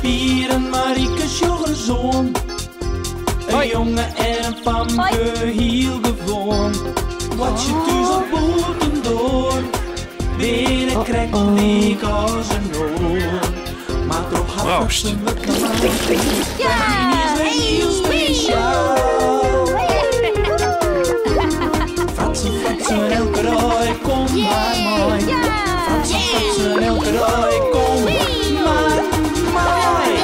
Pier en Marieke sjoch ris oan. In jonge en in famke, hiel gewoan. Boartsje thús of bûtendoar, binne krekt lyk as in oar. Mar troch har Proost. fratsen wurdt mar is wer hiel spesjaal. Fratsen, fratsen, elke dei, kom mar mei. Fratsen, fratsen, elke dei, kom mar mei.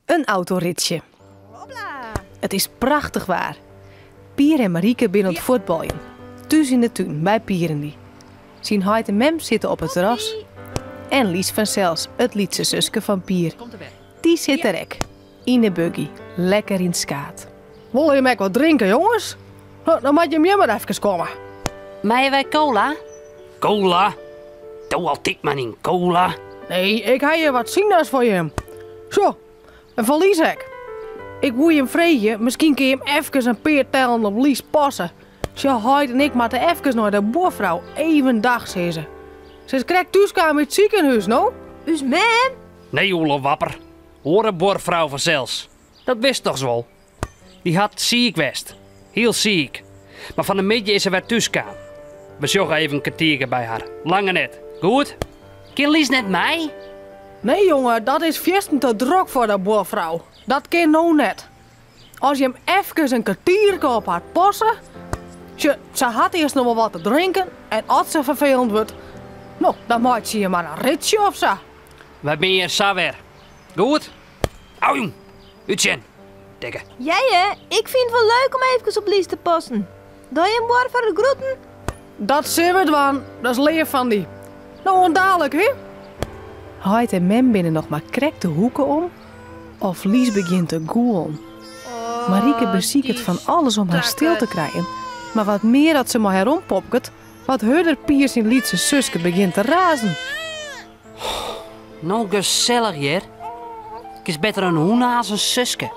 In autoritsje. It is prachtich waar. Pier en Marieke binne oan it fuotbaljen. Thús yn de tún by Pier-en-dy. Syn heit en mem sitte op it terras. En Lies fansels, it lytse suske fan Pier. Dy sit der ek. Yn de buggy, lekker yn 't skaad. Wolle jim ek wat drinke, jonges? No, dan moat jim hjir mar efkes komme. Meie wy kola? Kola? Do altyd mar dyn kola. Nee, ik ha hjir wat sinas foar jim. Sjoch, en foar Lies ek. Ik woe jim freegje, miskien kin jim efkes in pear tellen op Lies passe. Sjoch, heit en ik moatte efkes nei de buorfrou even dag sizze. Se is krekt thúskaam út it sikehûs, no? Us mem? Nee, oele wapper. Oare buorfrou fansels. Dat witst dochs wol. Dy hat siik west. Hiel siik. Mar fan 'e middei is se wer thúskaam. We sjogge even in kertierke by har. Langer net. Goed? Kin Lies net mei? Nee jonge, dat is fierstente drok foar de buorfrou. Dat kin no net. As jim efkes in kertierke op har passe. Sjoch, se hat earst noch wol wat te drinken en as se ferfelend wurdt, no, dan meitsje je mar in ritsje of sa. Wy binne hjir sa wer. Goed? Au jong, útsjen. Dikke. Jeie, ik fyn it wol leuk om eefkes op Lies te passen. Doch jim buorfrou de groeten? Dat sille we dwaan, dat is leaf fan dy. No oant dalik, hè? Heit en mem binne noch mar krekt de hoeke om of Lies begjint te gûlen. Marieke besiket fan alles om har stil te krijen, mar wat mear dat se mei har ompopket, wat hurder Pier syn lytse suske begjint te razen. No gesellich hjir. Kinst better in hûn ha as in suske.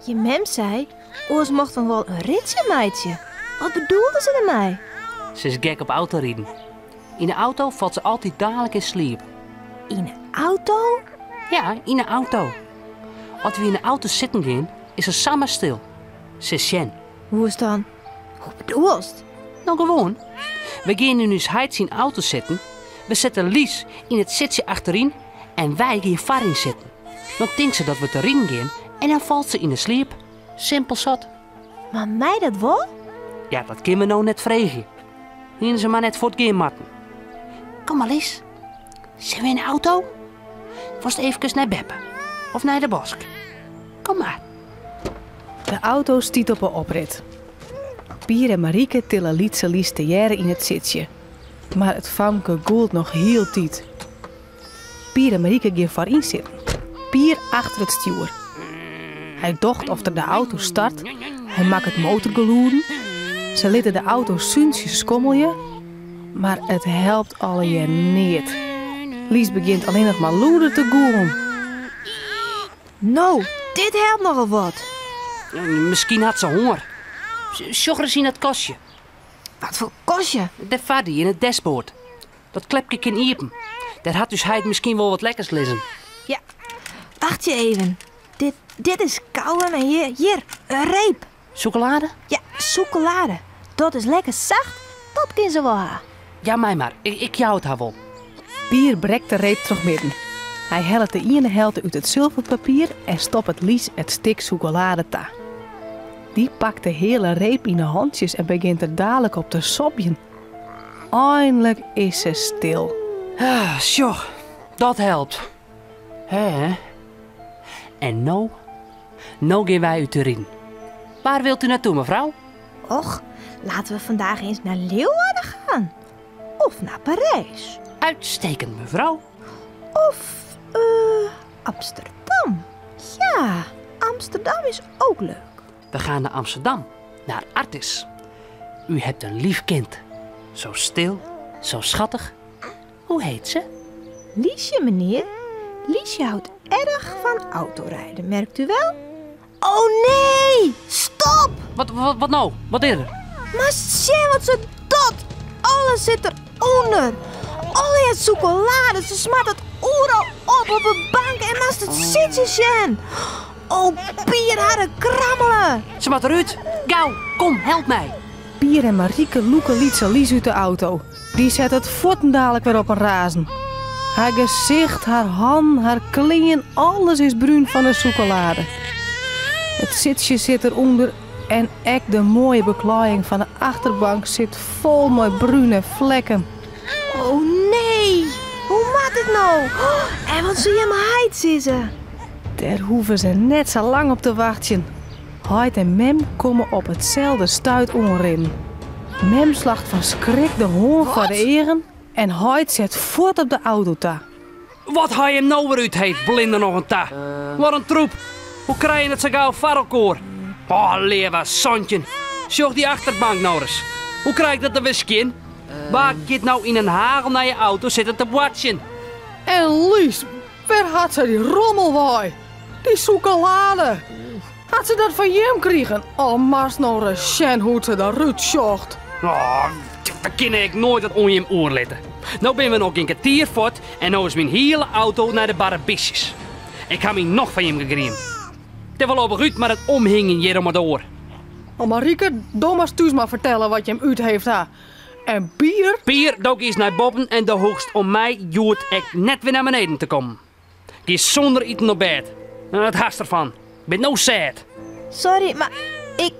Je mem sei, oars mochten we wol in ritsje meitsje. Wat bedoelde se dermei? Se is gek op autoriden. Yn de auto falt se altyd dalik yn sliep. Yn de auto? Ja, yn de auto. As we yn de auto sitten gean, is se samar stil. Silst sjen. Hoe is dan? Hoe bedoelst? No gewoan. We gean yn ús heit syn auto sitten, we sette Lies yn it sitsje achteryn en wy gean foaryn sitten. Dan tinkt se dat we te riden gean en dan falt se yn 'e sliep. Simpel sat. Mar mei dat wol? Ja, dat kin we no net freegje. Hiene se mar net fuortgean moatten. Kom mar Lies. Sille we yn 'e auto? Wolst eefkes nei beppe of nei de bosk? Kom mar. De auto stiet op 'e oprit. Pier en Marieke tille lytse Lies tegearre yn it sitsje. Mar it famke gûlt noch hieltyd. Pier en Marieke gean foaryn sitten, Pier achter it stjoer. Hy docht oft er de auto start, hy makket motorgelûden. Se litte de auto súntsjes skommelje, mar it helpt allegear neat. Lies begjint allinnich mar lûder te gûlen. No, dit helpt nochal wat. Miskien hat se honger. Sjoch ris yn dat kastje. Wat foar kastje? Dêr foar dy, yn it dashboard. Dat klepke kin iepen. Dêr hat ús heit miskien wol wat lekkers lizzen. Ja, wachtsje even. Dit, dit is kauwgum en hjir, hjir, in reep. Sûkelade? Ja, sûkelade. Dat is lekker sacht, dat kin se wol ha. Ja, mei mar. Ik jou it har wol. Pier brekt de reep trochmidden. Hy hellet de iene helte út it sulverpapier en stoppet Lies it stik sûkelade ta. Dy pakt de heale reep yn 'e hantsjes en begjint der dalik op te sobjen. Einlik is se stil. Ah, sjoch, dat helpt. Hè? En no? No gean wy út te riden. Waar wilt u naartoe, mevrouw? Och, laten we vandaag eens naar Leeuwarden gaan. Of naar Parijs. Uitstekend, mevrouw. Of uh, Amsterdam. Ja, Amsterdam is ook leuk. We gaan naar Amsterdam, naar Artis. U hebt een lief kind. Zo stil, zo schattig. Hoe heet ze? Liesje, meneer. Liesje houdt erg van autorijden, merkt u wel? Oh nee! Stop! Wat, wat, wat nou? Wat is er? Maar sjen, wat is dat? Alles sit derûnder. Allegear sûkelade, se smart it oeral op op 'e bank en moatst it sitsje sjen. Oh, Pier har it krammele. Se moat derút. Gau, kom, help my. Pier en Marieke lûke lytse Lies út de auto. Dy set it fuortendalik wer op in razen. Har gesicht, har hannen, har klean, alles is brún fan de sûkelade. It sitsje sit der ûnder en ek de moaie beklaaiïng fan de achterbank sit fol mei brune flekken. Oh nee, hoe moat it no? En wat sil jimme heit sizze? Dêr hoege se net sa lang op te wachtsjen. Heit en mem komme op itselde stuit oanrinnen. Mem slacht fan skrik de hân foar de eagen en heit set fuort op de auto ta. Wat ha jim no wer útheefd, blinde noch oan ta? Wat in troep! Hoe krije jim it sa gau foar elkoar? Oh, leave 17, sjoch dy achterbank no ris. Hoe krij ik dat der wer skjin? Wa giet no yn in hagelnije auto sitte te boartsjen? En Lies, wêr hat sy dy rommel wei? Dy sûkelade! Hat se dat fan jim krigen? Oh, moatst no ris sjen hoe't se derút sjocht. Oh, we kinne ek noait wat oan jim oerlitte. No binne we noch gjin kertier fuort en no is myn hiele auto nei de barrebistjes. Ik ha my noch fan jim gegriem. It is foarlopich út mei dat omhingjen hjir om 'e doar. Oh, Marieke, do moatst thús mar fertelle wat jim útheefd ha. En Pier? Pier, do giest nei boppen en do hoechst om my hjoed ek net wer nei beneden te kommen. Giest sûnder iten op bêd. Dat hast derfan. Ik bin no sêd. Sorry, mar ik,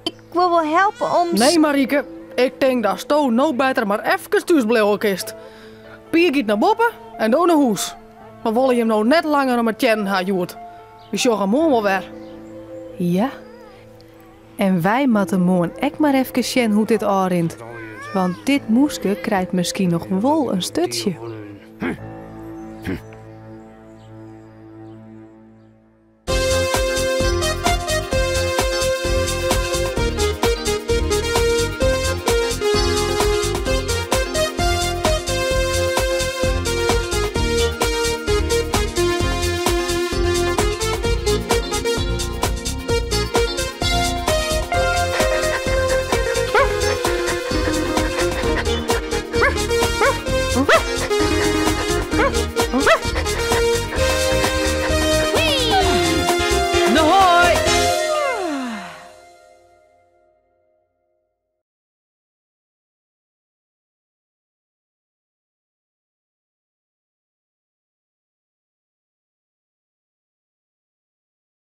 ik wol wol helpe om. Nee, Marieke, ik tink datsto no better mar efkes thús bliuwe kinst. Pier giet nei boppe en do nei hûs. We wolle jim no net langer om 'e teannen ha hjoed. We sjogge moarn wol wer. Ja, en wy moatte moarn ek mar efkes sjen hoe't dit ôfrint. Want dit mûske krijt miskien noch wol in sturtsje.